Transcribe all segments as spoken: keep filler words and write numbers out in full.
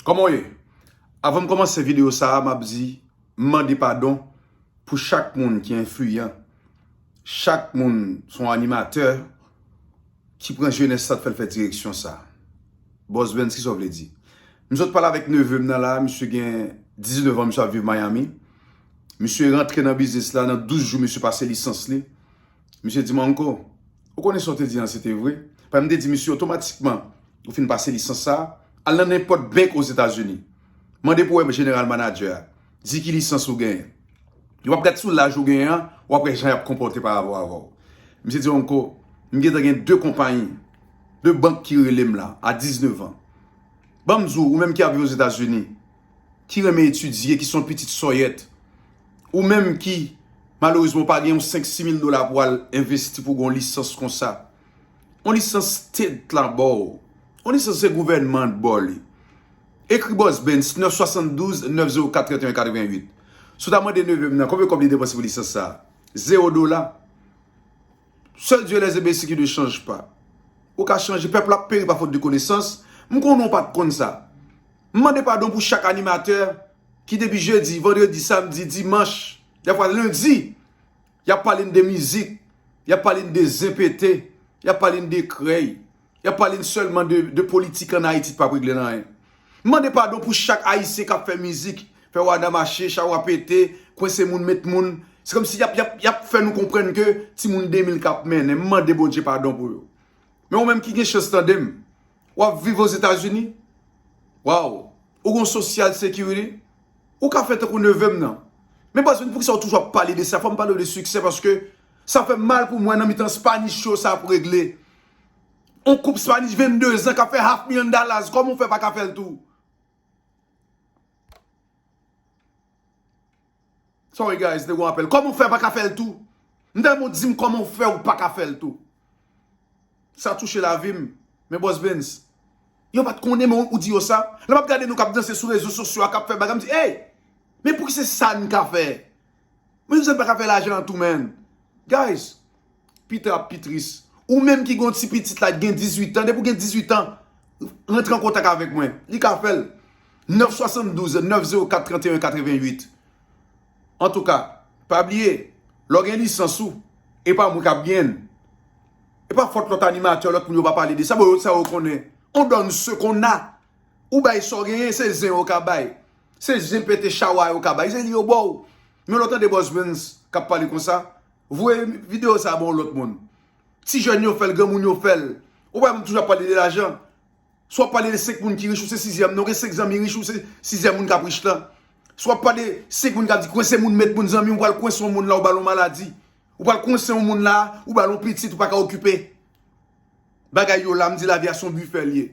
Kòman w ye? Avan m kòmanse videyo sa a, m ap di, m mande padon pou chak moun ki enfliyan, chak moun se yon animatè ki pran jenès sa, t fè l fè direksyon sa. Bòs Benz, kisa w vle di? M sot pale avèk neve m nan la, misye gen diznèf an, misye ap viv Miami. Misye rantre nan biznis la, nan douz jou misye pase lisans li. Misye di m, "Uncle, ou konnen sa w te di an, se te vre?" Paske m te di misye otomatikman, ou fin pase lisans sa, al nan nenpòt bank Ozetazini. Mande pou wè jeneral manager a. Di ki lisans ou genyen. Yo p ap gad sou laj ou genyen an, w ap wè jan y ap konpòte pa rapò avè w. Misye di, "Uncle, m gentan gen de konpayi, de bank ki rele m la, a diznèf an. Ban m di w, ou menm ki ap viv Ozetazini, ki renmen etidye, ki se yon pitit sòyèt, ou menm ki, malerezman, w pa gen yon senk, sis mil dola pou w al envesti pou w gen yon lisans konsa. Yon lisans state la ba w. Yon lisans se gouvènman an t ba w li. Ekri Bòs Benz, nèf swasanndouz, nèf zewo kat, trannteyen katrevennuit. Si w ta mande neve m nan, konbyen kòb li depanse pou lisans sa a? Zewo dola. Seul Dieu les imbéciles qui ne changent pas. Ou ka chanje, pèp la ap peri pa fot de konesans. M konnen w pa t konn sa. M mande padon pou chak animatè ki depi jedi, vandredi, samdi, dimanch, dèfwa lendi, y ap pale n de mizik, y ap pale n de zen pete, y ap pale n de krèy, y ap pale n sèlman de, de politik ann Ayiti k p ap regle n anyen. M mande padon pou chak Ayisyen k ap fè mizik, fè wana mache, chawa pete, kwense moun, met moun. Se kòmsi y ap, y ap, y ap fè nou konprann ke timoun de mil k ap mennen. M mande Bondye padon pou yo. Men ou menm ki gen chans tande m, w ap viv Ozetazini? Waw! Ou gon social security? Ou ka fè tankou neve m nan. Men Bòs Benz, poukisa w toujou ap pale de sa? Fò m pale w de siksè paske sa fè m mal pou mwen nan mitan Spanish Show sa ap regle. On koup Spanish vennde zan k ap fè half million dollars. Kòman w fè pa ka fè l tou? Sorry guys, te gon apèl. Kòman w fè pa ka fè l tou? M ta renmen w di m kòman w fè ou pa ka fè l tou. Sa touche lavi m. Men Bòs Benz, yo pa t konnen, men ou di yo sa. Lè m ap gade nou k ap danse sou rezo sosyo a, k ap fè bagay, m di, "Ey, men pouki se sa n ka fè?" Men nou sa n pa ka fè lajan an tou, man. Guys, pita ap pi tris. Ou menm ki gen yon ti pitit la, ki gen dizuit an, depi w gen dizuit an, rantre an kontak avèk mwen. Li ka fè l. Nèf swasanndouz, nèf zewo kat, trannteyen katrevennuit. Antouka, pa bliye, lè w gen lisans ou, e pa mwen k ap genyen l. E pa fòt lòt animatè, lòt moun yo pa pale de sa, bon, sa yo konnen. On donne ce qu'on a. Ou bay sa w genyen, se zen yo ka bay. Se zen pete chawa yo ka bay. Se li yo ba w. Men lè w tande Bòs Benz k ap pale konsa, voye videyo sa a ba yon lòt moun. Ti jèn yo fè l, granmoun yo fè l. Ou pa toujou ap pale de lajan. Si w ap pale de senk moun ki rich, ou se sizyèm nan, ou gen senk zanmi rich, ou se sizyèm moun k ap rich lan. Si w ap pale senk moun k ap di kwense moun, met moun, zanmi, ou pral kwense yon moun la, ou ba l yon maladi. Ou pral kwense yon moun la, ou ba l yon pitit, ou pa ka okipe. Bagay yo la, m di lavi a se yon bifè l ye.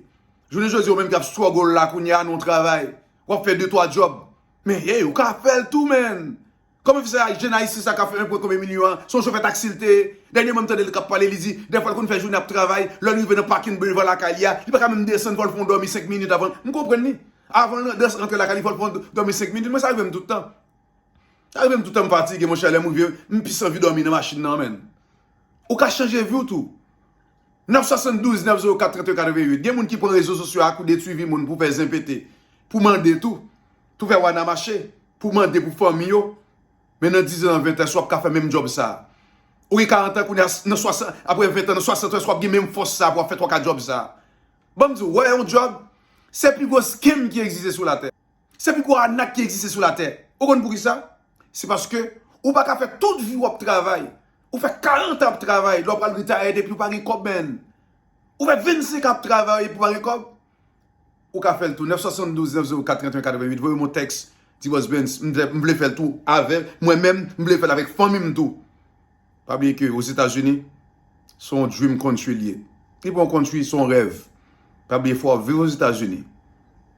Jounen jodi, ou menm k ap struggle la kounye a nan yon travay, w ap fè de twa djòb. Men hey, ou ka fè l tou, man. Kòman fè sa, jèn ayisyen sa ka fè en pwen konbyen milyon an? Se yon chofè taksi l te ye. Dènyèman, m tande l k ap pale, li di, dèfwa l konn fè jounen ap travay, lè l rive nan pakin devan lakay li a, li pa ka menm desann, fò l fè yon dòmi senk minit avan. M konprann li. Avan l rantre lakay li, fò l fè yon dòmi senk minit. Mwen, sa rive m tout tan. Sa rive m tout tan, m fatige, monchè, lè m rive, m plis anvi dòmi nan machin nan, man. Ou ka chanje vi w tou. Nèf swasanndouz, nèf zewo kat, trannteyen katrevennuit. Gen moun ki pran rezo sosyo a kou detwi vi moun pou fè zen pete, pou mande tou, pou fè wana mache, pou mande pou fanmi yo. Men nan diz an, vent an, èske w ap ka fè menm djòb sa a? Ou gen karant an kounye a, nan swasant, apre vent an, nan swasant an, èske w ap gen menm fòs sa a pou w ap fè twa kat djòb sa a? Ban m di w, wè yon djòb, se pi gwo scam ki egziste sou latè. Se pi gwo anak ki egziste sou latè. Ou konn poukisa? Se paske ou pa ka fè tout vi w ap travay. Ou fè karant an ap travay, lè w pral retire epi ou pa gen kòb, man. Ou fè vennsenk an ap travay epi ou pa gen kòb. Ou ka fè l tou. Nèf swasanndouz, nèf zewo kat, trannteyen katrevennuit, voye m yon tèks. Di Bòs Benz, m vle, m vle fè l tou avè mwen menm, m vle fè l avèk fanmi m tou. Pa bliye ke Ozetazini, se yon dream country l ye. Li pa yon country, se yon rèv. Pa bliye, fò w ap viv Ozetazini.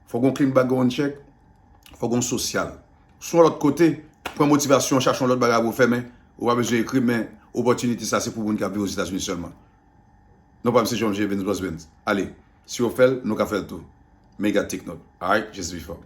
Fò w gen yon clean background check, fò w gen yon sosyal. Si w yon lòt kote, pran motivasyon, chache yon lòt bagay pou w fè, men ou pa bezwen ekri, men opòtinite sa se pou moun k ap viv Ozetazini sèlman. Non pa m se Jean Evens Bòs Benz. Ale, si yo fè l, nou ka fè l tou. Men gad take note. Alright, just be fun.